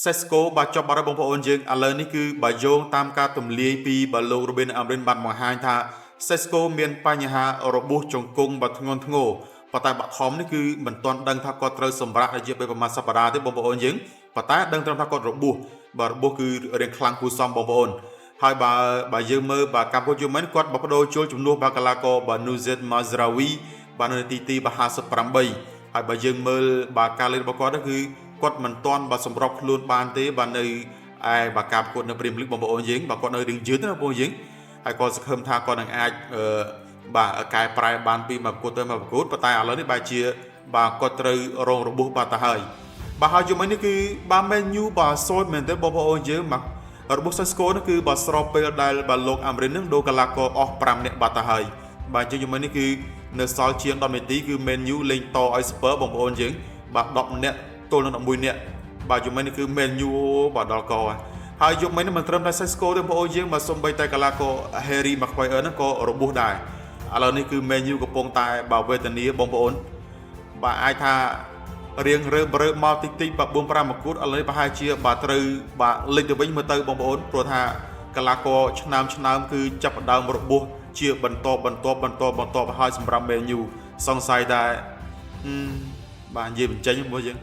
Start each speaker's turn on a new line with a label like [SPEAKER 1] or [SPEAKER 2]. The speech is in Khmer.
[SPEAKER 1] សេស្កូបាទចប់បាត់ហើយបងប្អូនយើងឥឡូវនេះគឺបើយោងតាមការទម្លាយពីបើលោករូបិនអាមរិនបានបង្ហាញថាសេស្កូមានបញ្ហារបួសជង្គង់បាទធ្ងន់ធ្ងរប៉ុន្តែបាក់ថមនេះគឺមិនទាន់ដឹងថាគាត់ត្រូវសម្រាករយៈពេលប្រហែលសប្តាហ៍ទេបងប្អូនយើងប៉ុន្តែដឹងត្រឹមថាគាត់របួសបាទរបួសគឺរៀងខ្លាំងគួរសមបងប្អូនហើយបើបើយើងមើលបាទកម្ពុជាមិនគាត់បបដូរចូលជំនួសបាទកីឡាករបាទ Nuzet Mazraoui បាទនៅនាទីទីបាទ58ហើយបើយើងមើលបាទការលេងរបស់គាត់នោះគឺគាត់មិនទាន់បាទសម្របខ្លួនបានទេបាទនៅឯបាទការប្រកួតនៅព្រីមលីកបងប្អូនយើងបាទគាត់នៅរៀងយឺតណាបងប្អូនយើងហើយគាត់សង្ឃឹមថាគាត់នឹងអាចអឺបាទកែប្រែបានពីមួយប្រកួតទៅមួយប្រកួតប៉ុន្តែឥឡូវនេះបែរជាបាទគាត់ត្រូវរងរបួសបាទទៅហើយបាទហើយយប់មិញនេះគឺបាទ Man U បាទសូត្រមែនទេបងប្អូនយើងបាទរបួសសេស្កូនេះគឺបាទស្របពេលដែលបាទលោកអាមរិននឹងដូរកីឡាករអស់5នាក់បាត់ទៅហើយបាទអញ្ចឹងយប់មិញនេះគឺនៅសល់ជាង10នាទីគឺ Man U លេងតឲ្យ Spurs បងប្អូនយើងបាទ10នាក់ទល់នឹង11នាក់បាទយប់មិញនេះគឺ Man U បាទដល់កហើយយប់មិញនេះមិនត្រឹមតែ Sesko ទេបងប្អូនយើងបាទសំបីតែកីឡាករ Harry Maguire ហ្នឹងក៏របួសដែរឥឡូវនេះគឺ Man U កំពុងតែបាទវេទនាបងប្អូនបាទអាចថារៀងរើបរើបមកតិចតិចបាទ4 5មកគូតឥឡូវប្រហែលជាបាទត្រូវបាទលិចទៅវិញមើលទៅបងប្អូនព្រោះថាកីឡាករឆ្នើមឆ្នើមគឺចាប់ផ្ដើមរបួសជាបន្តបន្តបន្តបន្តទៅហើយសម្រាប់ Man U សង្ស័យតែបាទនិយាយបញ្ចេញបងយើង។